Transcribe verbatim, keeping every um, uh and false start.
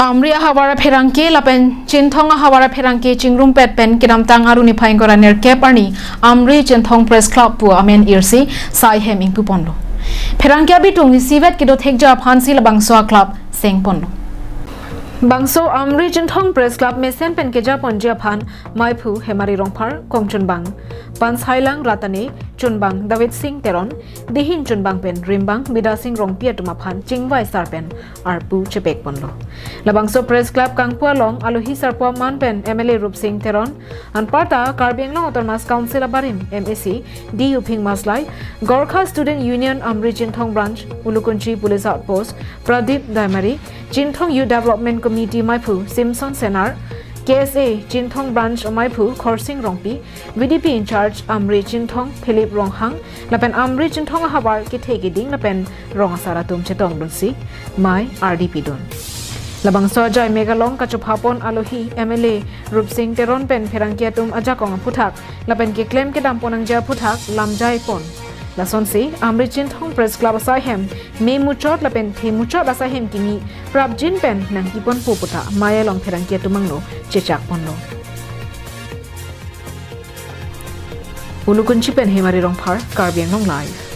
Amri ahavar apherangke lapen Chinthong ahavar apherangke chingrumpet pen kedamtang Aru niphai ingkoi ra nerkep arni Amri Chinthong Press Club pu amen irsi saihem ingpuponlo. Pherangke abitung isivet kedo thekji aphansi labangso a-club sengponlo. Bangso Amri Chinthong Press Club mesen pen kejaponji aphan maiphu Hemari Rongphar, kongchunbang Pansailang Ratane, chunbang David Singh Teron, dihin chunbang pen rimbang Bidya Singh Rongpi atum aphan chingvai sar pen arpu chepekponlo. Labangso Press Club kangpu along alohi sarpo aman pen M L A Rupsing Teron, anparta Karbi Anglong Autonomous Council abarim M A C D U Phing Maslai, Gorkha Student Union Amri Chinthong Branch, Ulukunchi Police Outpost, Pradip Daimari, Chinthong Youth Development Committee maiphu Simson Senar, K S A Chinthong Branch maiphu Khorsing Rongpi, V D P in-charge Amri Chinthong Philip Ronghang, lapen Amri Chinthong ahavar kethe keding lapen rong asar atum chetongdunsi mai ardi pidun. Labangso ajai mek along kachophapon alohi M L A Rupsing Teron pen pherangke atum ajakong aphuthak lapen keklem kedamponangji aphuthak lamjaipon. Lasonsi Amri Chinthong Press Club asaihem me muchot lapen the muchot asaihem kimi prapjin pen nangkiponpo puta mai along pherangke atum angno chechakponlo. Ulukunchi pen Hemari Rongphar, Karbi Anglong Live.